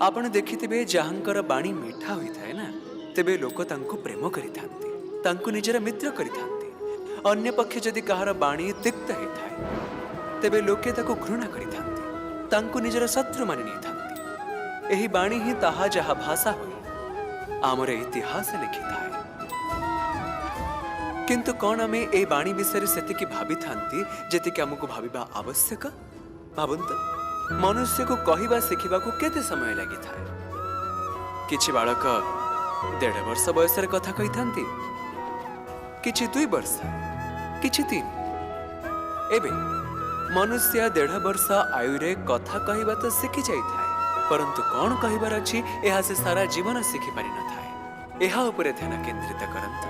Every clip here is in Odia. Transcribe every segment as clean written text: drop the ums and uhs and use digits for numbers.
ଆପଣ ଦେଖିଥିବେ ଯାହାଙ୍କର ବାଣୀ ମିଠା ହୋଇଥାଏ ନା, ତେବେ ଲୋକ ତାଙ୍କୁ ପ୍ରେମ କରିଥାନ୍ତି, ତାଙ୍କୁ ନିଜର ମିତ୍ର କରିଥାନ୍ତି। ଅନ୍ୟପକ୍ଷେ ଯଦି କାହାର ବାଣୀ ତିକ୍ତ ହେଇଥାଏ, ତେବେ ଲୋକେ ତାକୁ ଘୃଣା କରିଥାନ୍ତି, ତାଙ୍କୁ ନିଜର ଶତ୍ରୁ ମାନି ନେଇଥାନ୍ତି। ଏହି ବାଣୀ ହିଁ ତାହା ଯାହା ଭାଷା ହୋଇ ଆମର ଇତିହାସ ଲେଖିଥାଏ। କିନ୍ତୁ କ'ଣ ଆମେ ଏହି ବାଣୀ ବିଷୟରେ ସେତିକି ଭାବିଥାନ୍ତି ଯେତିକି ଆମକୁ ଭାବିବା ଆବଶ୍ୟକ? ଭାବନ୍ତୁ, ମନୁଷ୍ୟକୁ କହିବା ଶିଖିବାକୁ କେତେ ସମୟ ଲାଗିଥାଏ? କିଛି ବାଳକ 1.5 ବର୍ଷ ବୟସରେ କଥା କହିଥାନ୍ତି, କିଛି 2 ବର୍ଷ, କିଛି 3। ଏବେ ମନୁଷ୍ୟ 1.5 ବର୍ଷ ଆୟୁରେ କଥା କହିବା ତ ଶିଖି ଯାଇଥାଏ, ପରନ୍ତୁ କ'ଣ କହିବାର ଅଛି ଏହା ସେ ସାରା ଜୀବନ ଶିଖିପାରିନଥାଏ। ଏହା ଉପରେ ଧ୍ୟାନ କେନ୍ଦ୍ରିତ କରନ୍ତୁ,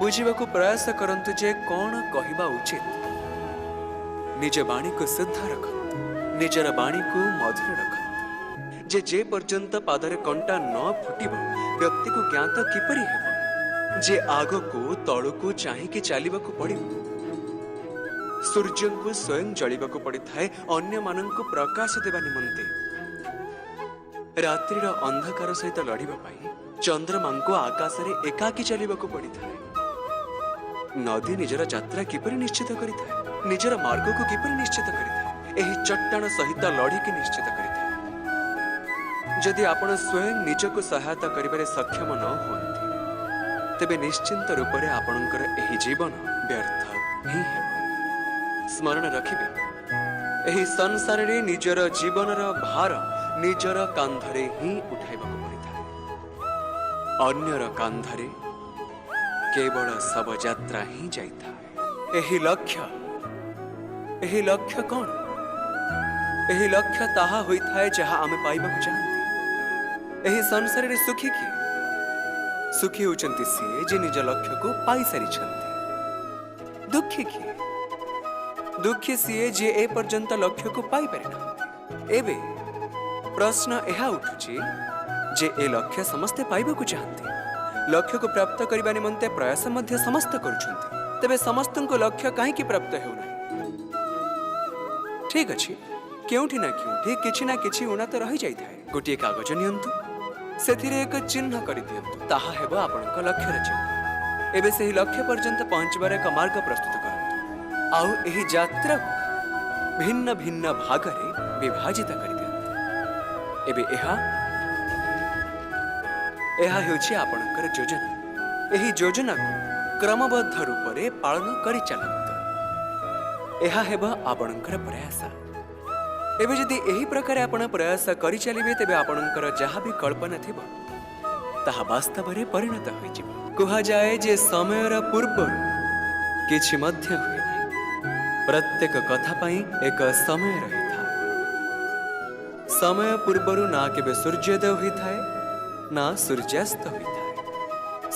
ବୁଝିବାକୁ ପ୍ରୟାସ କରନ୍ତୁ ଯେ କ'ଣ କହିବା ଉଚିତ। ନିଜ ବାଣୀକୁ ଶୁଦ୍ଧ ରଖନ୍ତୁ, ନିଜର ବାଣୀକୁ ମଧୁର ରଖନ୍ତୁ। ଯେ ପର୍ଯ୍ୟନ୍ତ ପାଦରେ କଣ୍ଟା ନ ଫୁଟିବ, ବ୍ୟକ୍ତିକୁ ଜ୍ଞାତ କିପରି ହେବ ଯେ ଆଗକୁ ତଳକୁ ଚାହିଁକି ଚାଲିବାକୁ ପଡ଼ିବ? ସୂର୍ଯ୍ୟଙ୍କୁ ସ୍ୱୟଂ ଜଳିବାକୁ ପଡ଼ିଥାଏ ଅନ୍ୟମାନଙ୍କୁ ପ୍ରକାଶ ଦେବା ନିମନ୍ତେ। ରାତ୍ରିର ଅନ୍ଧକାର ସହିତ ଲଢ଼ିବା ପାଇଁ ଚନ୍ଦ୍ରମାଙ୍କୁ ଆକାଶରେ ଏକାକୀ ଚାଲିବାକୁ ପଡ଼ିଥାଏ। ନଦୀ ନିଜର ଯାତ୍ରା କିପରି ନିଶ୍ଚିତ କରିଥାଏ? ନିଜର ମାର୍ଗକୁ କିପରି ନିଶ୍ଚିତ କରିଥାଏ? ଏହି ଚଟ୍ଟାଣ ସହିତ ଲଢ଼ିକି ନିଶ୍ଚିତ କରିଥାଏ। ଯଦି ଆପଣ ସ୍ୱୟଂ ନିଜକୁ ସହାୟତା କରିବାରେ ସକ୍ଷମ ନ ହୁଅନ୍ତି, ତେବେ ନିଶ୍ଚିନ୍ତ ରୂପରେ ଆପଣଙ୍କର ଏହି ଜୀବନ ବ୍ୟର୍ଥ ହିଁ ହେବ। ସ୍ମରଣ ରଖିବେ, ଏହି ସଂସାରରେ ନିଜର ଜୀବନର ଭାର ନିଜର କାନ୍ଧରେ ହିଁ ଉଠାଇବାକୁ ପଡ଼ିଥାଏ। ଅନ୍ୟର କାନ୍ଧରେ କେବଳ ଶବଯାତ୍ରା ହିଁ ଯାଇଥାଏ। ଏହି ଲକ୍ଷ୍ୟ କ'ଣ? ଏହି ଲକ୍ଷ୍ୟ ତାହା ହୋଇଥାଏ ଯାହା ଆମେ ପାଇବାକୁ ଚାହାନ୍ତି। ଏହି ସଂସାରରେ ସୁଖୀ କିଏ? ସୁଖୀ ହେଉଛନ୍ତି ସିଏ ଯେ ନିଜ ଲକ୍ଷ୍ୟକୁ ପାଇସାରିଛନ୍ତି। ଦୁଃଖୀ କିଏ? ଦୁଃଖୀ ସିଏ ଯିଏ ଏ ପର୍ଯ୍ୟନ୍ତ ଲକ୍ଷ୍ୟକୁ ପାଇପାରିନାହାନ୍ତି। ଏବେ ପ୍ରଶ୍ନ ଏହା ଉଠୁଛି ଯେ ଏ ଲକ୍ଷ୍ୟ ସମସ୍ତେ ପାଇବାକୁ ଚାହାନ୍ତି, ଲକ୍ଷ୍ୟକୁ ପ୍ରାପ୍ତ କରିବା ନିମନ୍ତେ ପ୍ରୟାସ ମଧ୍ୟ ସମସ୍ତେ କରୁଛନ୍ତି, ତେବେ ସମସ୍ତଙ୍କୁ ଲକ୍ଷ୍ୟ କାହିଁକି ପ୍ରାପ୍ତ ହେଉନାହିଁ? ଠିକ ଅଛି, କେଉଁଠି ନା କେଉଁଠି କିଛି ନା କିଛି ଊଣା ତ ରହିଯାଇଥାଏ। ଗୋଟିଏ କାଗଜ ନିଅନ୍ତୁ, ସେଥିରେ ଏକ ଚିହ୍ନ କରିଦିଅନ୍ତୁ, ତାହା ହେବ ଆପଣଙ୍କ ଲକ୍ଷ୍ୟର ଚିହ୍ନ। ଏବେ ସେହି ଲକ୍ଷ୍ୟ ପର୍ଯ୍ୟନ୍ତ ପହଞ୍ଚିବାର ଏକ ମାର୍ଗ ପ୍ରସ୍ତୁତ କରନ୍ତୁ ଆଉ ଏହି ଯାତ୍ରାକୁ ଭିନ୍ନ ଭିନ୍ନ ଭାଗରେ ବିଭାଜିତ କରିଦିଅନ୍ତୁ। ଏବେ ଏହା ହେଉଛି ଆପଣଙ୍କର ଯୋଜନା। ଏହି ଯୋଜନାକୁ କ୍ରମବଦ୍ଧ ରୂପରେ ପାଳନ କରି ଚାଲନ୍ତୁ। ଏହା ହେବ ଆପଣଙ୍କର ପ୍ରୟାସ। ଏବେ ଯଦି ଏହି ପ୍ରକାର ଆପଣ ପ୍ରୟାସ କରିଚାଲିବେ, ତେବେ ଆପଣଙ୍କର ଯାହା ବି କଳ୍ପନା ଥିବ ତାହା ବାସ୍ତବରେ ପରିଣତ ହୋଇଯିବ। କୁହାଯାଏ ଯେ ସମୟର ପୂର୍ବରୁ କିଛି ମଧ୍ୟ ହୁଏ ନାହିଁ। ପ୍ରତ୍ୟେକ କଥା ପାଇଁ ଏକ ସମୟ ରହିଥାଏ। ସମୟ ପୂର୍ବରୁ ନା କେବେ ସୂର୍ଯ୍ୟୋଦୟ ହୋଇଥାଏ, ନା ସୂର୍ଯ୍ୟାସ୍ତ ହୋଇଥାଏ।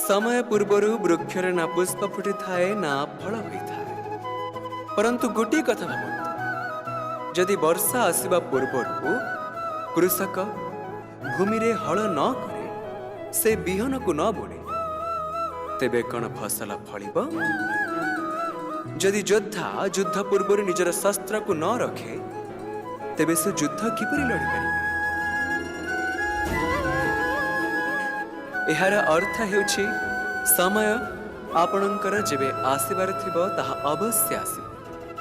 ସମୟ ପୂର୍ବରୁ ବୃକ୍ଷରେ ନା ପୁଷ୍ପ ଫୁଟିଥାଏ, ନା ଫଳ ହୋଇଥାଏ। ପରନ୍ତୁ ଗୋଟିଏ କଥା ଭାବନ୍ତୁ, ଯଦି ବର୍ଷା ଆସିବା ପୂର୍ବରୁ କୃଷକ ଭୂମିରେ ହଳ ନ କରେ, ସେ ବିହନକୁ ନ ବୁଣେ, ତେବେ କ'ଣ ଫସଲ ଫଳିବ? ଯଦି ଯୋଦ୍ଧା ଯୁଦ୍ଧ ପୂର୍ବରୁ ନିଜର ଶସ୍ତ୍ରକୁ ନ ରଖେ, ତେବେ ସେ ଯୁଦ୍ଧ କିପରି ଲଢ଼ିପାରିବେ? ଏହାର ଅର୍ଥ ହେଉଛି ସମୟ ଆପଣଙ୍କର ଯେବେ ଆସିବାର ଥିବ ତାହା ଅବଶ୍ୟ ଆସିବ,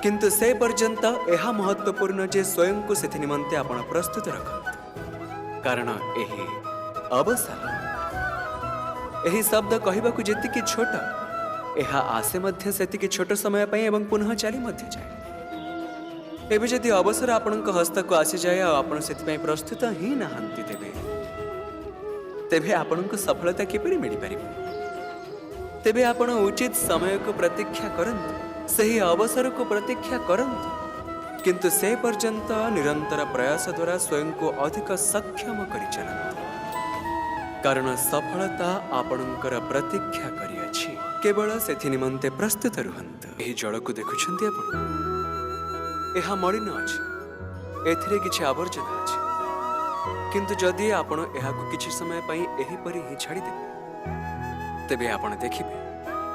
କିନ୍ତୁ ସେ ପର୍ଯ୍ୟନ୍ତ ଏହା ମହତ୍ୱପୂର୍ଣ୍ଣ ଯେ ସ୍ୱୟଂକୁ ସେଥି ନିମନ୍ତେ ଆପଣ ପ୍ରସ୍ତୁତ ରଖନ୍ତୁ। କାରଣ ଏହି ଅବସର, ଏହି ଶବ୍ଦ କହିବାକୁ ଯେତିକି ଛୋଟ, ଏହା ଆସେ ମଧ୍ୟ ସେତିକି ଛୋଟ ସମୟ ପାଇଁ ଏବଂ ପୁନଃ ଚାଲି ମଧ୍ୟ ଯାଏ। ଏବେ ଯଦି ଅବସର ଆପଣଙ୍କ ହସ୍ତକୁ ଆସିଯାଏ ଆଉ ଆପଣ ସେଥିପାଇଁ ପ୍ରସ୍ତୁତ ହିଁ ନାହାନ୍ତି, ତେବେ ଆପଣଙ୍କୁ ସଫଳତା କିପରି ମିଳିପାରିବ? ତେବେ ଆପଣ ଉଚିତ ସମୟକୁ ପ୍ରତୀକ୍ଷା କରନ୍ତୁ, ସେହି ଅବସରକୁ ପ୍ରତୀକ୍ଷା କରନ୍ତୁ, କିନ୍ତୁ ସେ ପର୍ଯ୍ୟନ୍ତ ନିରନ୍ତର ପ୍ରୟାସ ଦ୍ୱାରା ସ୍ୱୟଂକୁ ଅଧିକ ସକ୍ଷମ କରିଚାଲନ୍ତୁ। କାରଣ ସଫଳତା ଆପଣଙ୍କର ପ୍ରତୀକ୍ଷା କରିଅଛି, କେବଳ ସେଥି ନିମନ୍ତେ ପ୍ରସ୍ତୁତ ରୁହନ୍ତୁ। ଏହି ଜଳକୁ ଦେଖୁଛନ୍ତି ଆପଣ? ଏହା ମଳିନ ଅଛି, ଏଥିରେ କିଛି ଆବର୍ଜନା ଅଛି, କିନ୍ତୁ ଯଦି ଆପଣ ଏହାକୁ କିଛି ସମୟ ପାଇଁ ଏହିପରି ହିଁ ଛାଡ଼ିଦେବେ, ତେବେ ଆପଣ ଦେଖିବେ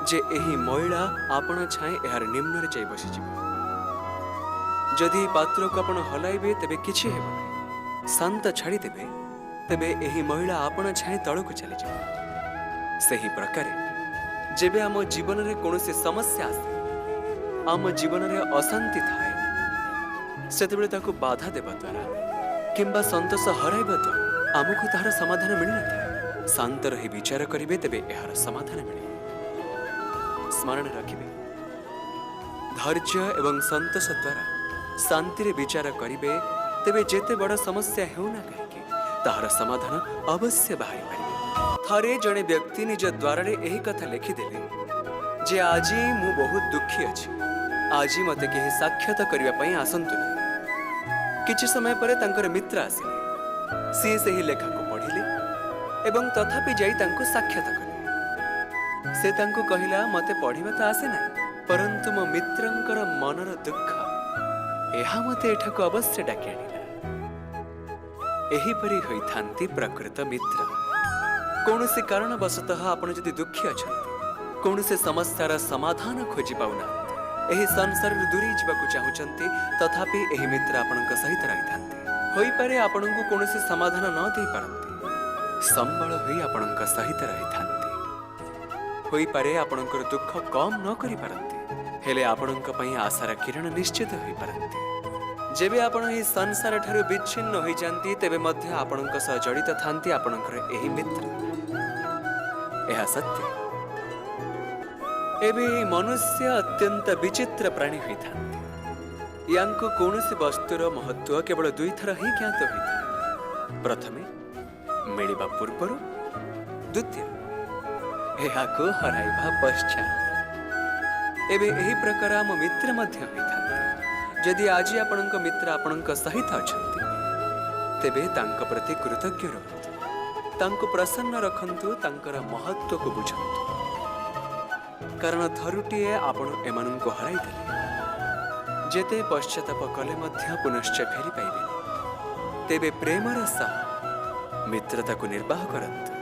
ଯେ ଏହି ମଇଳା ଆପଣ ଛାଏଁ ଏହାର ନିମ୍ନରେ ଯାଇ ବସିଯିବ। ଯଦି ଏହି ପାତ୍ରକୁ ଆପଣ ହଲାଇବେ ତେବେ କିଛି ହେବ ନାହିଁ, ଶାନ୍ତ ଛାଡ଼ିଦେବେ ତେବେ ଏହି ମଇଳା ଆପଣା ଛାଏଁ ତଳକୁ ଚାଲିଯିବ। ସେହି ପ୍ରକାରେ ଯେବେ ଆମ ଜୀବନରେ କୌଣସି ସମସ୍ୟା ଆସେ, ଆମ ଜୀବନରେ ଅଶାନ୍ତି ଥାଏ, ସେତେବେଳେ ତାକୁ ବାଧା ଦେବା ଦ୍ୱାରା କିମ୍ବା ସନ୍ତୋଷ ହରାଇବା ଦ୍ୱାରା ଆମକୁ ତାହାର ସମାଧାନ ମିଳିନଥାଏ। ଶାନ୍ତ ରହି ବିଚାର କରିବେ, ତେବେ ଏହାର ସମାଧାନ ମିଳିବ। ସ୍ମରଣ ରଖିବେ, ଧୈର୍ଯ୍ୟ ଏବଂ ସନ୍ତୋଷ ଦ୍ୱାରା ଶାନ୍ତିରେ ବିଚାର କରିବେ, ତେବେ ଯେତେ ବଡ଼ ସମସ୍ୟା ହେଉନା କାହିଁକି ତାହାର ସମାଧାନ ଅବଶ୍ୟ ବାହାରି ପାରିବ। ଥରେ ଜଣେ ବ୍ୟକ୍ତି ନିଜ ଦ୍ୱାରରେ ଏହି କଥା ଲେଖିଦେଲେ ଯେ ଆଜି ମୁଁ ବହୁତ ଦୁଃଖୀ ଅଛି, ଆଜି ମୋତେ କେହି ସାକ୍ଷାତ କରିବା ପାଇଁ ଆସନ୍ତୁ ନାହିଁ। କିଛି ସମୟ ପରେ ତାଙ୍କର ମିତ୍ର ଆସିଲେ। ସିଏ ସେହି ଲେଖାକୁ ପଢ଼ିଲେ ଏବଂ ତଥାପି ଯାଇ ତାଙ୍କୁ ସାକ୍ଷାତ କଲେ। ସେ ତାଙ୍କୁ କହିଲା, ମୋତେ ପଢ଼ିବା ତ ଆସେ ନାହିଁ, ପରନ୍ତୁ ମୋ ମିତ୍ରଙ୍କର ମନର ଦୁଃଖ ଏହା ମୋତେ ଏଠାକୁ ଅବଶ୍ୟ ଡାକି ଆଣିଲା। ଏହିପରି ହୋଇଥାନ୍ତି ପ୍ରକୃତ ମିତ୍ର। କୌଣସି କାରଣବଶତଃ ଆପଣ ଯଦି ଦୁଃଖୀ ଅଛନ୍ତି, କୌଣସି ସମସ୍ୟାର ସମାଧାନ ଖୋଜି ପାଉନାହାନ୍ତି, ଏହି ସଂସାରରୁ ଦୂରେଇ ଯିବାକୁ ଚାହୁଁଛନ୍ତି, ତଥାପି ଏହି ମିତ୍ର ଆପଣଙ୍କ ସହିତ ରହିଥାନ୍ତି। ହୋଇପାରେ ଆପଣଙ୍କୁ କୌଣସି ସମାଧାନ ନ ଦେଇପାରନ୍ତି, ସମ୍ବଳ ହୋଇ ଆପଣଙ୍କ ସହିତ ରହିଥାନ୍ତି। ହୋଇପାରେ ଆପଣଙ୍କର ଦୁଃଖ କମ୍ ନ କରିପାରନ୍ତି, ହେଲେ ଆପଣଙ୍କ ପାଇଁ ଆଶାର କିରଣ ନିଶ୍ଚିତ ହୋଇପାରନ୍ତି। ଯେବେ ଆପଣ ଏହି ସଂସାର ଠାରୁ ବିଚ୍ଛିନ୍ନ ହୋଇଯାନ୍ତି, ତେବେ ମଧ୍ୟ ଆପଣଙ୍କ ସହ ଜଡ଼ିତ ଥାନ୍ତି ଆପଣଙ୍କର ଏହି ମିତ୍ର। ଏହା ସତ୍ୟ। ଏବେ ଏହି ମନୁଷ୍ୟ ଅତ୍ୟନ୍ତ ବିଚିତ୍ର ପ୍ରାଣୀ ହୋଇଥାନ୍ତି। ୟାଙ୍କୁ କୌଣସି ବସ୍ତୁର ମହତ୍ଵ କେବଳ ଦୁଇଥର ହିଁ ଜ୍ଞାତ ହୋଇଥାଏ। ପ୍ରଥମେ ମିଳିବା ପୂର୍ବରୁ, ଦ୍ୱିତୀୟ ଏହାକୁ ହରାଇବା ପଶ୍ଚାତ। ଏବେ ଏହି ପ୍ରକାର ଆମ ମିତ୍ର ମଧ୍ୟ ହୋଇଥାନ୍ତି। ଯଦି ଆଜି ଆପଣଙ୍କ ମିତ୍ର ଆପଣଙ୍କ ସହିତ ଅଛନ୍ତି, ତେବେ ତାଙ୍କ ପ୍ରତି କୃତଜ୍ଞ ରୁହନ୍ତୁ, ତାଙ୍କୁ ପ୍ରସନ୍ନ ରଖନ୍ତୁ, ତାଙ୍କର ମହତ୍ଵକୁ ବୁଝନ୍ତୁ। କାରଣ ଥରୁଟିଏ ଆପଣ ଏମାନଙ୍କୁ ହରାଇଦେଲେ ଯେତେ ପଶ୍ଚାତାପ କଲେ ମଧ୍ୟ ପୁନଶ୍ଚ ଫେରି ପାଇବେନି। ତେବେ ପ୍ରେମର ସହ ମିତ୍ରତାକୁ ନିର୍ବାହ କରନ୍ତୁ।